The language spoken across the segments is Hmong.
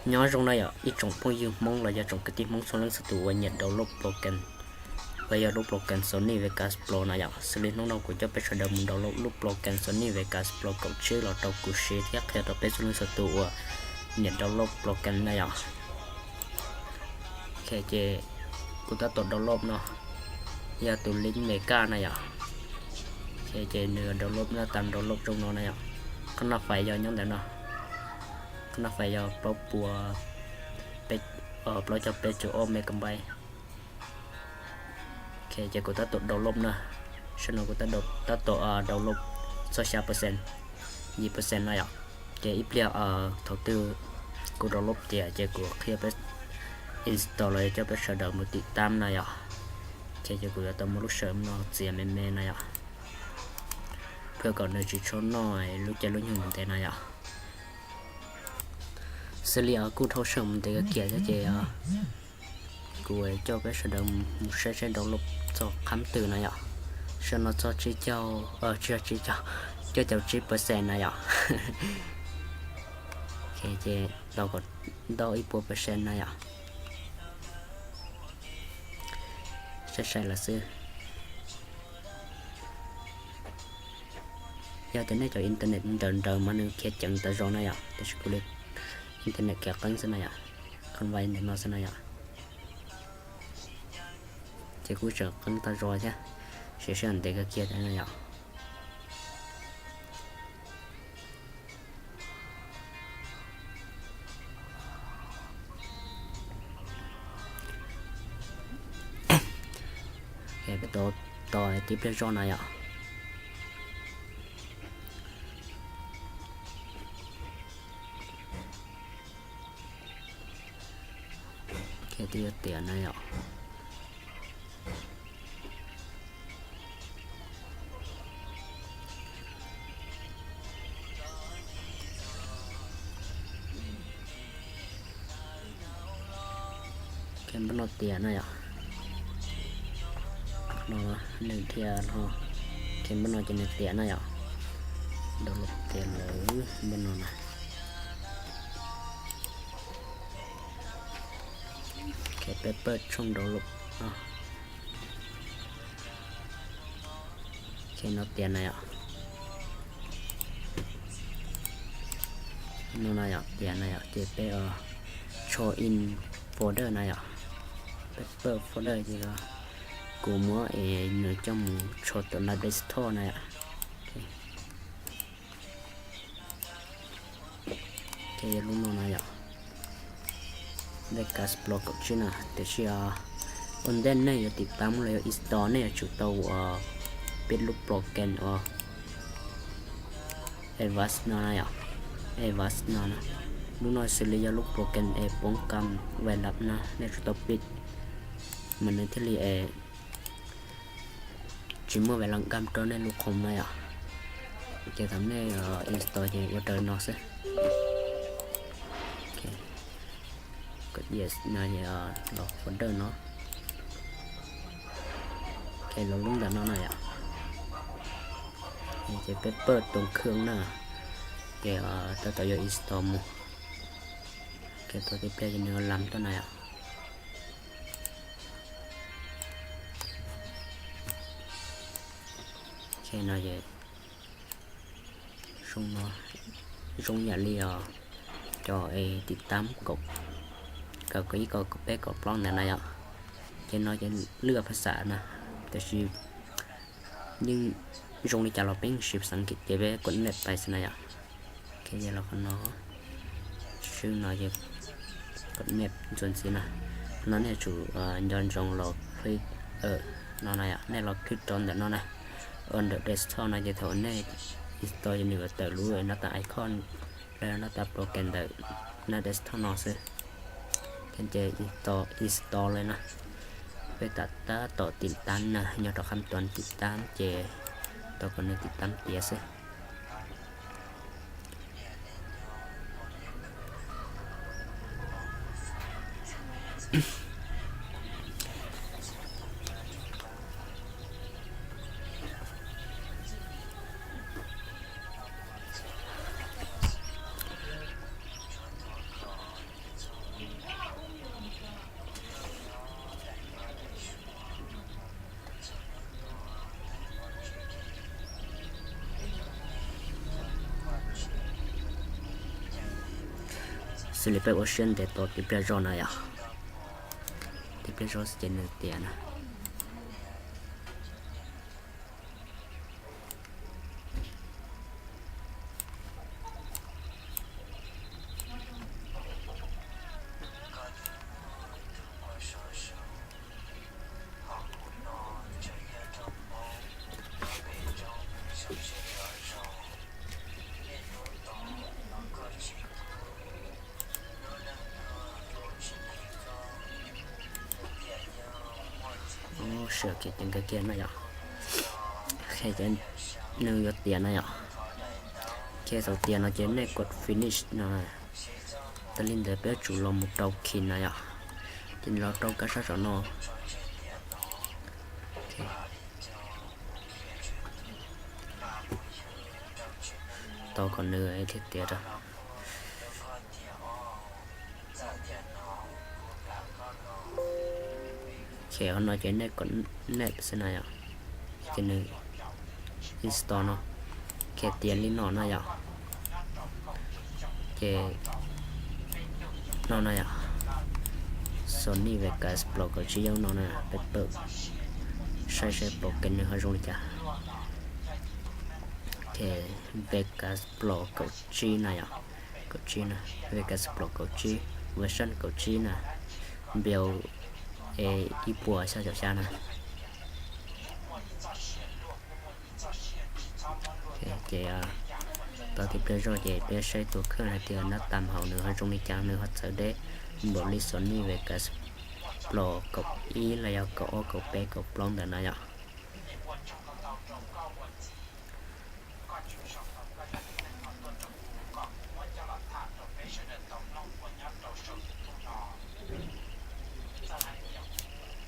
Nyob zoo na yom, ib tsoom phooj ywg Hmoob los yog tsoom kwv tij Hmoob txhua leej txhua tus uas nyiam download program, uas yog lub program Sony Vegas Pro na yom. Xws li hnub no kuv coj peb sawv daws mus download lub program Sony Vegas Pro kaum tsib los rau kuv siv thiab qhia rau peb txhua leej txhua tus uas nyiam download program na yom. Ok, ces kuv tab tom download no, yog tus link Vegas na yom. Ok, ces nws download na, tas download zoo no na yom. Qhov no file yog nyob ntawm no, qhov no file yog plaub puas, plaub caug peb caug ob megabyte. Ok, ces kuv tab tom download na, saib no kuv tab tom download txog xya percent, yim percent na yom. Ces ib pliag thaum twg kuv download tiav ces kuv qhia peb install los coj peb sawv daws mus tim tab na yom. Ces, ces kuv yuav tau muab lub sawm no txiav me me na yom, pab kom nws tsis tshua noj lub caij lub nyoog mus ntev na yom. Xws li kuj dhau sawm mus ntev kawg kiag thiab ces kuv coj peb sawv daws mus saib saib download txog qhov twg na yom. Saib no txog tsib caug, tsis yog tsib caug, cuaj caum tsib percent na yom. Ok, ces tau kom ntau ib puas percent na yom. Saib saib lawm xwb. Yog tias nej cov internet nrawm nrawm mas nws khiav ceev tas zog na yom, tiam sis kuv li internet khiav qeeb xwb na yom, qhov vai ntawm no xwb na yom. Ces kuj tseem qeeb tau zog thiab, sim sij hawm ntev kawg kiag thiab na yom. Peb tos, tos tib pliag zog na yom. Twb yuav tiav na yom. Npaj no tiav na yom. No nws dhia no, npaj no ces nws tiav na yom. Download tiav lawm npaj no na. Peb pawj tshooj download no. Ok, no tiav na yom. No na yom, tiav na yom, ces peb tsho in folder na yom. Peb pawj folder ces kuv muab es nws coj mus tsho tom no desktop na yom. Ces yog lub no na yom, Vegas Pro kaum tsib na, tiam sis ua ntej nej yuav tim tab los yog install nej yuav tsum tau ua peb lub program uas Avast no na yom, Avast no na. Lub no xws li yog lub program es poob kam vais lab na, nej tsum tau pib mas nws thiaj li es tsis muaj vais lab kam rau nej lub khoom na yom. Ces thaum nej install ces ua raws no xwb. Kom yes no, los folder no. Ces los lub ntawm no na yom. Ces peb pawj tus khwj na, ces tab tom yuav install mus. Ces tau tib pliag ces nws lam tuaj na yom. Ok, no ces zoo no, zoo yam li os, cov es tim tab kaum, kaum ib, kaum peb, kaum plaub ntawd na yom. Ces no ces lwaj phas xas na, tiam sis yeej zoo li cas los peb siv phas xas Askiv ces peb kom nej pais xwb na yom. Ok, yog los qhov no, swb no ces kom nej ntxuav ntxiv na. Qhov no nej tsum nco ntsoov los click no na yom, nej los click rau ntawm no na, ua ntawm desktop no ces thaum nej install ces nws yuav tawm lub nab tas icon, lub nab tas program ntawm nab desktop no xwb. Ces install li na. Peb tab tom tim tab na, nyob rau qhab tos tim tab ces tau kom nws tim tab tiav xwb. Xws li peb ua siab ntev tos tib pliag zog na yom, tib pliag zog xwb ces nws tiav na. Sim kiag ceev kiag na yom, qhia cov nws yuav tiav na yom. Qhia thaum tiav no ces nej kom finish no. Tas li ntawd peb yuav tsum los mus rau khi na yom, ces los rau kab sab saum no. Tos kom nws thiaj tiav rau. Qhia no ces nej kom next xwb na yom, ces nws install no, qhia tiav li no na yom. Ces no na yom, Sony Vegas Pro kaum tsib yau no na, peb pab saib saib pom kev nws ho zoo li cas. Ces Vegas Pro kaum tsib na yom, kaum tsib na, Vegas Pro kaum tsib, version kaum tsib na, build ib puas xya caum xya na. Ces tau tib pliag zog ces peb saib tus khawb hais tias nab tas hauv nws ho zoo li cas, nws ho txawv deb npaum li Sony Vegas Pro kaum ib los yog kaum ob kaum peb kaum plaub ntawd na yom.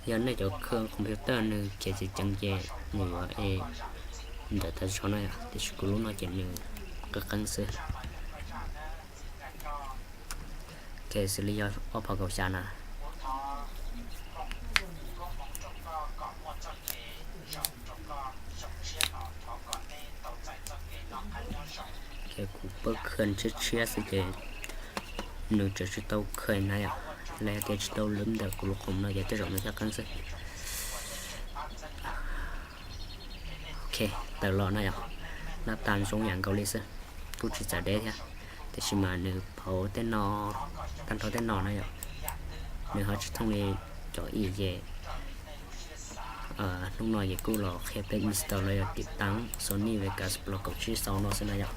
Yog nej cov khawb computer nws khiav tsis ceev ces nws yuav ntawd tag zog na yom, tiam sis kuv lub no ces nws qeeb qeeb xwb. Ces xws li yog ob phav kaum xya na. Ces kuv pab khawb tshiab tshiab xwb ces nws tseem tsis tau khawb na yom, los yog tias tsis tau lub ntawm kuv lub khoom no ces tej zaum nws thiaj qeeb xwb. Ok, tawm los na yom, nab tas zoo yam nkaus li xwb, kuj tsis txawv deb thiab, tiam sis mas nws pauv tej no, tag nrho tej no na yom, nws ho tsis thooj li cov ib ces hnub no ces kuj los qhia peb install los yog tiv taab Sony Vegas Pro kaum tsib xaus no xwb na yom.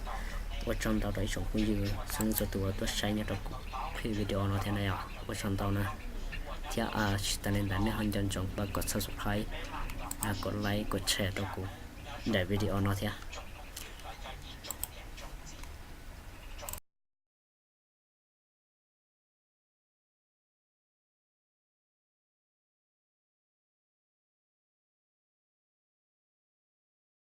Ua tsaug ntau rau ib tsoom phooj ywg txhua leej txhua tus uas tuaj saib nyob rau kuv clip video no thiab na yom, ua tsaug ntau na. Thiab tsis tas li ntawd nej ho nco ntsoov pab kom subscribe, kom like, kom share rau kuv daim video no thiab.